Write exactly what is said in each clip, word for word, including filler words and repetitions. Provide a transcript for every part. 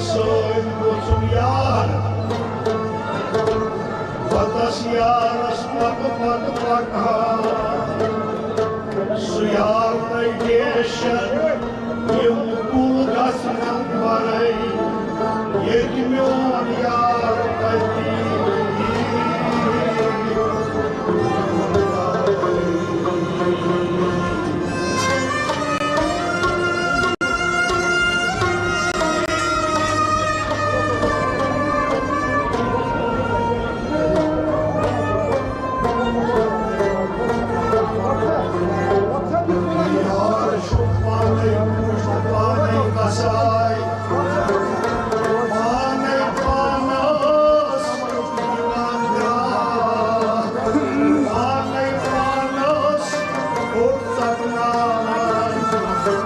سۭتۍ گوٚژھُن یار، پتس یارس پتہٕ پتہٕ پکان۔ سُہ یار نٔے گیشن یِم کُل گژھن برے، ییٚتہِ میون یار تٔتی۔ یار چھُ پانے موٗجوٗد، پانے قصاے، پانے پانس پانے پانس اوٚٹ ژٹناوان،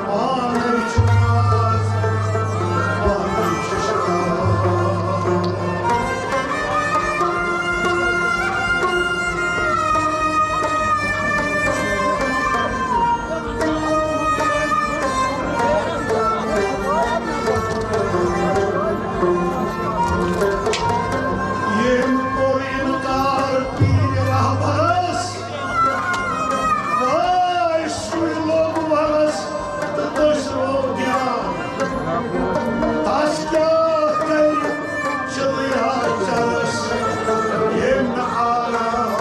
پانے چھُ آز، پانے چھُ شکار۔ ییٚمۍ کوٚر اِنکار پیٖرِ رہبرس، واے سُے لوٚگ وَرس تہٕ دٔسۍ روو دیان۔ تس کیٛاہ کرِ چِلہٕ یار چرس، ییٚمۍ نہٕ آرام۔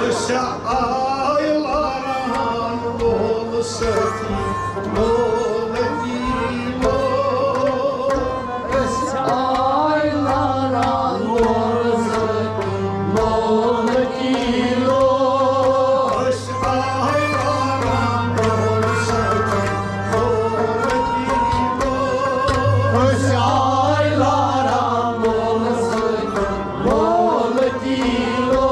أسۍ آے لاران لولہٕ سۭتی، لولہٕ کی لو۔ أسۍ آے لاران لولہٕ سۭتی، لولہٕ کی لو۔ أسۍ آے لاران لولہٕ سۭتی، لولہٕ کی لو۔ أسۍ آے لاران لولہٕ سۭتی، لولہٕ کی لو۔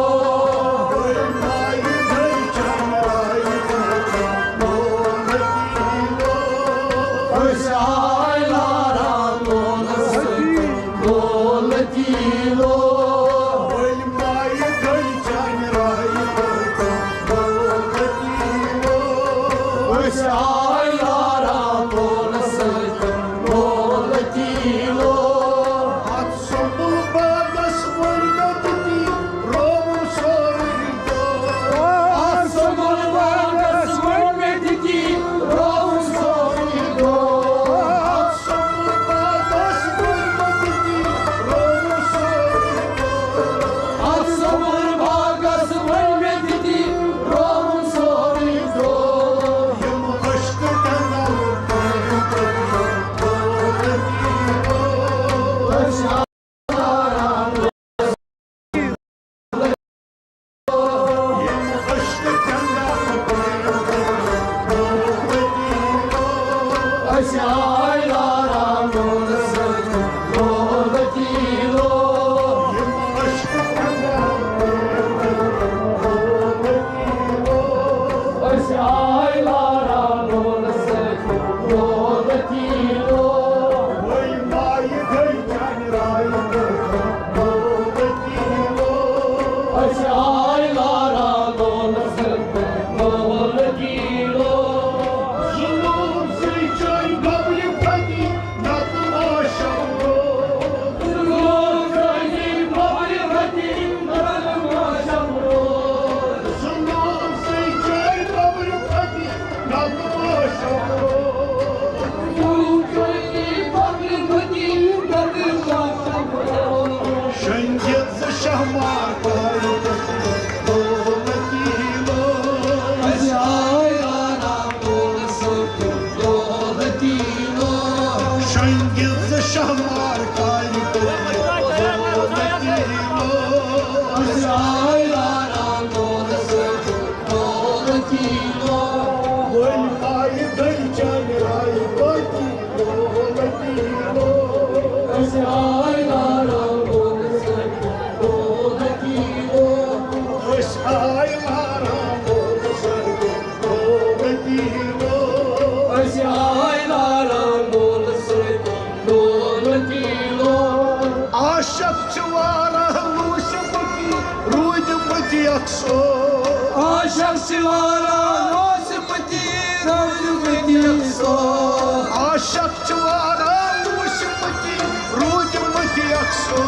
عاشق چھِ واران اوس متی روٗدمٕتۍ اکثر۔ عاشق چھِ واران اوس متی روٗدمٕتۍ اکثر۔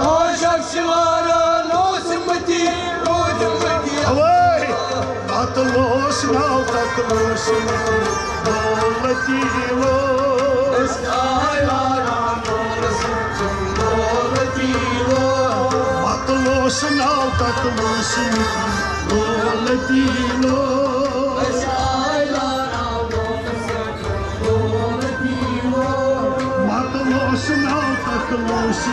عاشق چھِ واران اوس متی روٗدمٕتۍ اکثر۔ اوے، قتل اوس ناو تقل اوس متی دولتی لو۔ أسۍ آے واران اوس متی دولتی لو۔ قتل اوس ناو تقل اوس متی دولتی لو۔ مطلوس ناو تقلوس